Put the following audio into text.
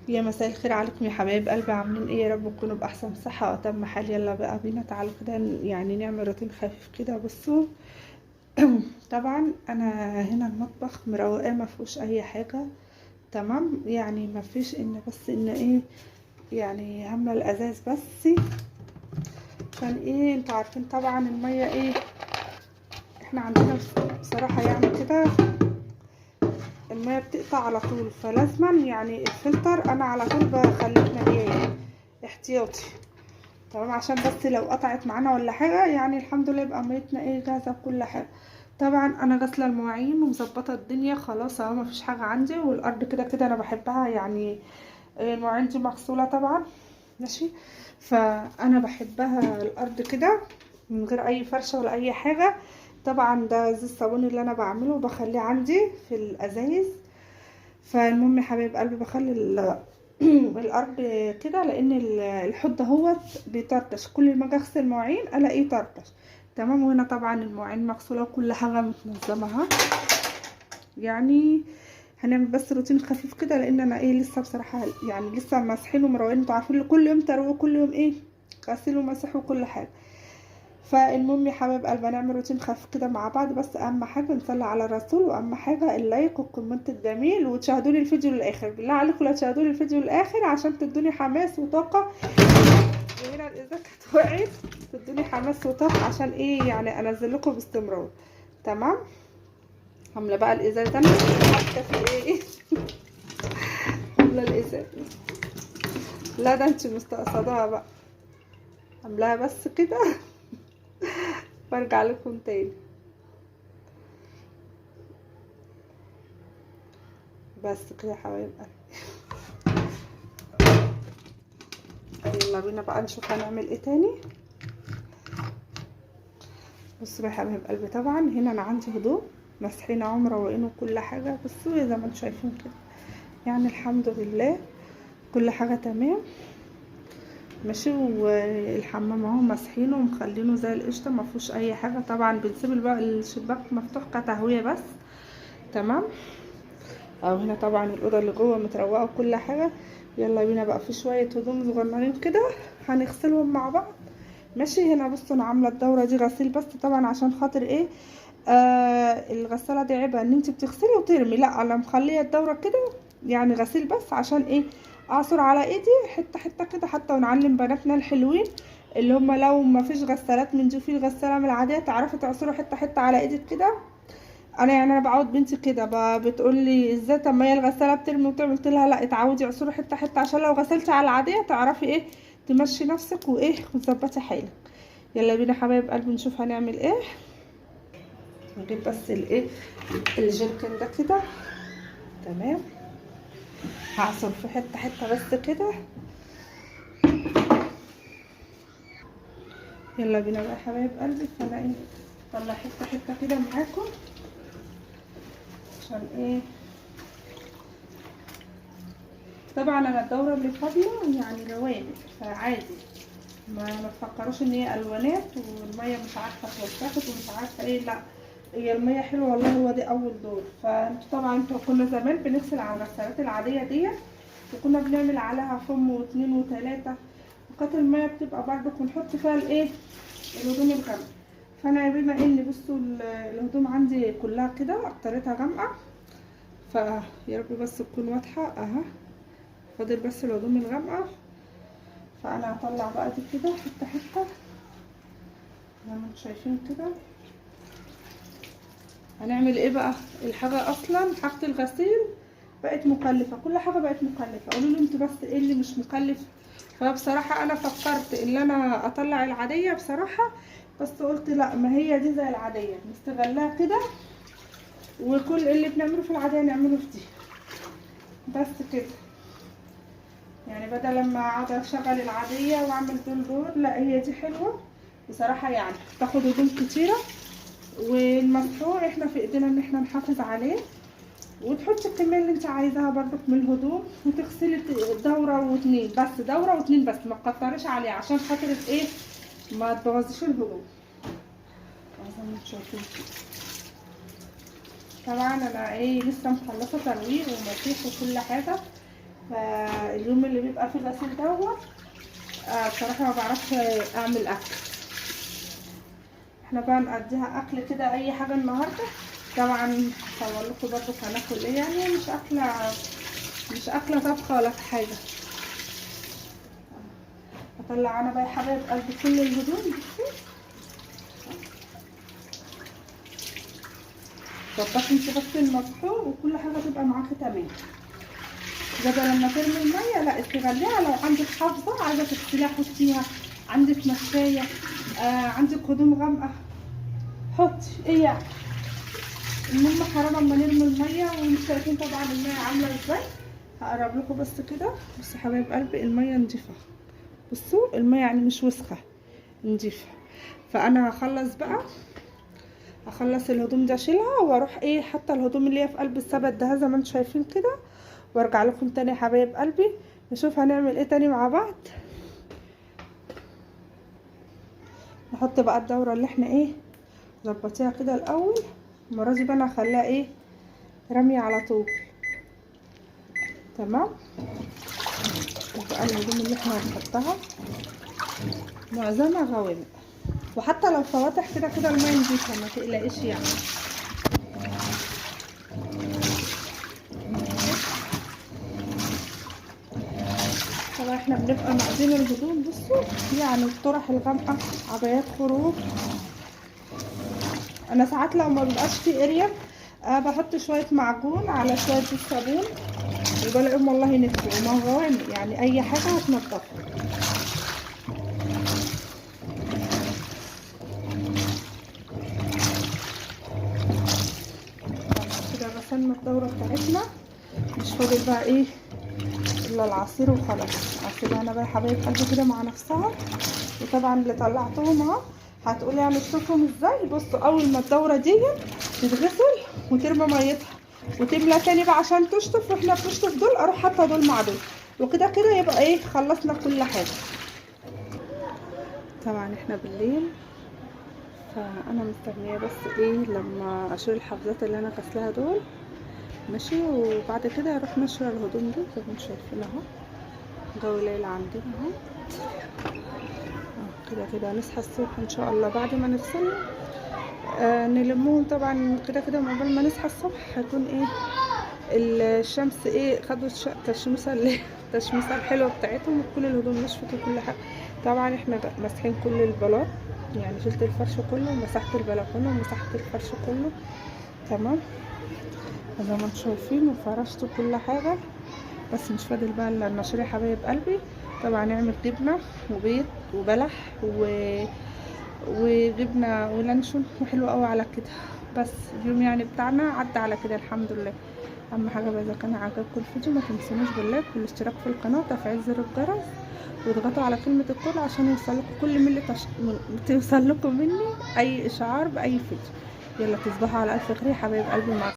يا مساء الخير عليكم يا حبايب قلبي، عاملين ايه؟ يا رب تكونوا باحسن صحة واتم حال. يلا بقى بينا، تعالوا كده يعني نعمل روتين خفيف كده. بصوا طبعا انا هنا المطبخ مروقاه، ما فيهوش اي حاجة، تمام؟ يعني ما فيش ان بس ان ايه، يعني عامله الازاز بس عشان ايه، انتوا عارفين طبعا المية ايه، احنا عندنا بصراحة يعني كده المية بتقطع على طول، فلازما يعني الفلتر انا على طول بخليه مليان احتياطي، تمام؟ عشان بس لو قطعت معانا ولا حاجة، يعني الحمد لله يبقى ميتنا ايه جاهزة بكل حاجة. طبعا انا غاسله المواعين ومظبطه الدنيا خلاص اهو، مفيش حاجة عندي، والارض كده كده انا بحبها، يعني المواعين دي مغسوله طبعا، ماشي؟ فانا بحبها الارض كده من غير اي فرشه ولا اي حاجة. طبعا ده زي الصابون اللي انا بعمله وبخليه عندي في الازايز. فالمهم يا حبايب قلبي بخلي الارض كده، لان الحوض دهوت بيطرطش، كل ما اجي اغسل مواعين الاقيه طرطش، تمام؟ وهنا طبعا المواعين مغسوله وكل حاجة متنظمه اهو. يعني هنعمل بس روتين خفيف كده، لان انا ايه لسه بصراحة يعني لسه ماسحين ومروقين، انتوا عارفين كل يوم تروق، كل يوم ايه غسيل ومسح وكل حاجة. فالمهم يا حبايب قلبي هنعمل روتين خفيف كده مع بعض، بس اهم حاجة نصلي على الرسول، واهم حاجة ال like وال comment الجميل، وتشاهدوني الفيديو للاخر. بالله عليكم لا تشاهدوني الفيديو للاخر عشان تدوني حماس وطاقة. وهنا الازازه كانت وقعت، تدوني حماس وطاقة عشان ايه، يعني انزل لكم باستمرار، تمام؟ عامله بقى الازازه انا حتى في ايه عامله الازازه، لا ده انت مستقصداها بقى، عاملاها بس كده وارجع لكم تاني. بس كده يا حبايب قلبي، يلا بينا بقى نشوف هنعمل ايه تاني. بصوا يا حبايب قلبي، طبعا هنا انا عندي هدوم مسحين اهو مروقين وكل حاجة. بصوا زي ما انتم شايفين كده، يعني الحمد لله كل حاجة تمام، ماشي. والحمام اهو مسحينه ومخلينه زي القشطه، ما فيهوش اي حاجة. طبعا بنسيب بقى الشباك مفتوح كتهويه بس، تمام؟ اهو هنا طبعا الاوضة اللي جوه متروقه وكل حاجة. يلا بينا بقى في شوية هدوم صغننين كده هنغسلهم مع بعض، ماشي؟ هنا بصوا انا عامله الدورة دي غسيل بس، طبعا عشان خاطر ايه، الغسالة دي عيبها ان انت بتغسلي وترمي، لا انا مخليه الدورة كده يعني غسيل بس عشان ايه، اعصر على ايدي حتة حتة كده، حتى ونعلم بناتنا الحلوين اللي هم لو ما فيش غسالات من دي، في الغسالة من العادية تعرفي تعصري حتة حتة على ايدك كده. انا يعني انا بعود بنتي كده، بتقول لي ازاي، طب ما هي الغسالة بترمي وتعمل، قلت لها لا اتعودي اعصري حتة حتة عشان لو غسلتي على العادية تعرفي ايه تمشي نفسك وايه وتظبطي حالك. يلا بينا حبايب قلبي نشوف هنعمل ايه. نجيب بس الايه الجيركن ده كده، تمام؟ هعصر في حتة حتة بس كده. يلا بينا بقى حبايب قلبي. فانا ايه طلع حتة حتة كده معاكم عشان ايه، طبعا انا الدورة اللي فاضلة يعني غوامق، فعادي ما تفكروش ان هي الوانات والمية مش عارفه اتوسخت ومش عارفه ايه، لا هي المية حلوة والله، هو دي اول دور. فانتوا طبعا انتوا كنا زمان بنغسل على الغسالات العادية دي، وكنا بنعمل عليها فم واتنين وتلاتة، وكانت المية بتبقى برضك ونحط فيها الايه الهدوم الغامقه. فانا بما ان بصوا الهدوم عندي كلها كده اكترتها غامقه، فيا رب بس تكون واضحة اهو، فاضل بس الهدوم الغامقه. فانا هطلع بقى دي كده حتة حتة زي ما انتم شايفين كده. هنعمل ايه بقى، الحاجة اصلا حاجة الغسيل بقت مكلفة، كل حاجة بقت مكلفة. قولوا لي انتوا بس ايه اللي مش مكلف. فبصراحة انا فكرت ان انا اطلع العادية بصراحة، بس قلت لا ما هي دي زي العادية نستغلها كده، وكل اللي بنعمله في العادية نعمله في دي بس كده. يعني بدل لما اقعد اشغل العادية واعمل دول دول، لا هي دي حلوة بصراحة، يعني تاخد هدوم كتيرة، والمسحوق احنا في ايدينا ان احنا نحافظ عليه، وتحطي الكمية اللي انت عايزاها برضك من الهدوم، وتغسلي دوره واتنين بس، دوره واتنين بس، ما تكتريش عليه عشان خاطر ايه ما تبوظيش الهدوم. زي ما انتم شايفين كده. طبعا انا ايه لسه مخلصة ترويق ومسيح وكل حاجة. فاليوم اللي بيبقى فيه غسيل دوت بصراحة ما بعرفش اعمل اكل. احنا بقى نقضيها اكل كده اي حاجة النهارده. طبعا هصور لكم برضو هناكل ايه، يعني مش اكله طبخه ولا حاجة. هطلع انا بقى يا حبايب قلبي كل الهدوم. بصوا ظبطي انت بس المسحوق وكل حاجة تبقى معاكي تمام. ده لما ترمي المية لا استغليها، لو عندك حافظه عايزه تغسليها حطيها، عندك مشايه، عندك هدوم غامقه حطي ايه يعني. المهم حرام اما نرمي المية، وانتوا شايفين طبعا المية عامله ازاي. هقرب لكم بس كده. بصوا حبايب قلبي المية نضيفه، بصوا المية يعني مش وسخة، نضيفه. فانا هخلص بقى، هخلص الهدوم دي اشيلها واروح ايه حتى الهدوم اللي هي في قلب السبت ده زي ما انتوا شايفين كده، وارجع لكم تاني يا حبايب قلبي نشوف هنعمل ايه تاني مع بعض. نحط بقى الدورة اللي احنا ايه ظبطيها كده الاول. المرة دي بقى انا هخليها ايه رمية على طول. تمام. بقى الهدوم اللي احنا هنحطها معظمها غوامق، وحتى لو فواتح كده كده المية نضيفه ما تقلقيش يعني. طبعا احنا بنبقى معزين الهدوم. بصوا يعني الطرح الغامقه، عبايات خروج. انا ساعات لو ما بيبقاش في اريال بحط شوية معجون على شوية الصابون وبلاقيهم والله نفسي، وما هو غوامق يعني اي حاجة هتنضفها. كده غسلنا الدورة بتاعتنا، مش فاضل بقى ايه الا العصير وخلاص. هسيبها انا بقى يا حبايب قلبي كده مع نفسها. وطبعا اللي طلعتهم اهو هتقولي هنشطفهم ازاي. بصوا اول ما الدورة دي تتغسل وترمي ميتها وتملى تاني بقى عشان تشطف، واحنا بنشطف دول اروح حاطه دول مع دول، وكده كده يبقى ايه خلصنا كل حاجة. طبعا احنا بالليل، فانا مستنيه بس ايه لما اشيل الحفظات اللي انا غسلاها دول ماشي، وبعد كده اروح نشر الهدوم دي زي ما انتم شايفين اهو. جو ليل عندنا اهو كده كده. نصحى الصبح ان شاء الله بعد ما نغسل نلمهم طبعا كده كده. قبل ما نصحى الصبح هيكون ايه الشمس ايه خدوا التشميسه اللي التشميسه الحلوة بتاعتهم، وكل الهدوم نشفت وكل حاجة. طبعا احنا ماسحين كل البلاط، يعني شلت الفرش كله ومسحت البلكونه ومسحت الفرش كله تمام زي ما انتم شايفين، وفرشت كل حاجة. بس مش فاضل بقى الا النشر يا حبايب قلبي. طبعا نعمل جبنه وبيض وبلح وجبنه ولانشون، وحلو قوي على كده. بس اليوم يعني بتاعنا عدى على كده الحمد لله. اهم حاجة بقى اذا كان عجبكم الفيديو ما تنسونيش بال like والاشتراك في القناة وتفعيل زر الجرس، واضغطوا على كلمة الكل عشان يوصلكم كل من اللي توصل لكم مني اي اشعار باي فيديو. يلا تصبحوا على الف خير يا حبايب قلبي. مع